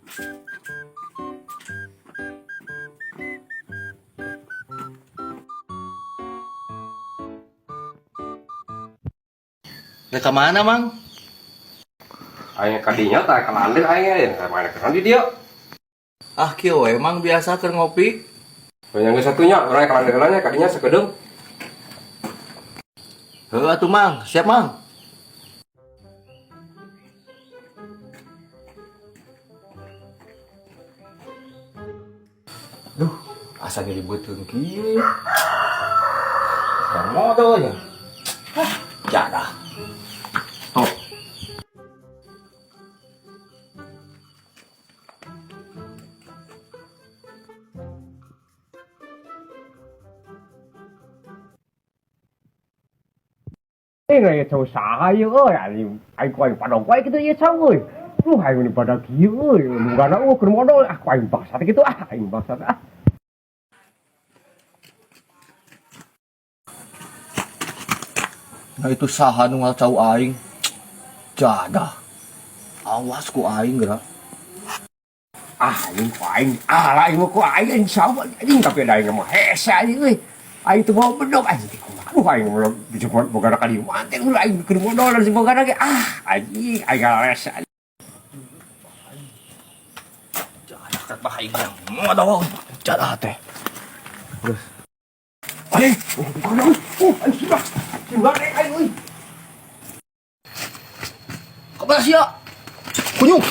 Rek ka mana, Mang? Aing kadinya tah kalandir aing ya, mana kesan di dia. Ah, kieu we Mang, biasa keur ngopi. Yang satunya urang kalandir nya kadinya sakedeung. Heuh atuh, Mang, siap, Mang. Duh, asa ngeribeutkeun kieu. Sekarang modal ya. Hah, jadah. Top. Ini ya cau saha ieu euy, anjing aing ku aing pada wae kitu ieu cau euy. Duh, aing nu pada kieu euy, nu gana euy keur modal ah, ku aing bangsat kitu ah, aing bangsat ah. Nah, itu saha nu ngacau aing? Jadah. Awas ku aing geura. Ah, anjing ku aing, ah lah aing mah ku aing anjing saha anjing, tapi da aing mah hese anjing euy. Aing teu bawa bedog anjing. Aduh, aing mah bisa boga ka dieu mah teh ulah aing keur modal si boga ge ah, anjing aing gares anjing. Jadah kat aing yang modal. Jadah teh. Terus. Aing, oh, bukan, oh, aing sudah. Sudah aing euy. Kemana sia? Kunyung.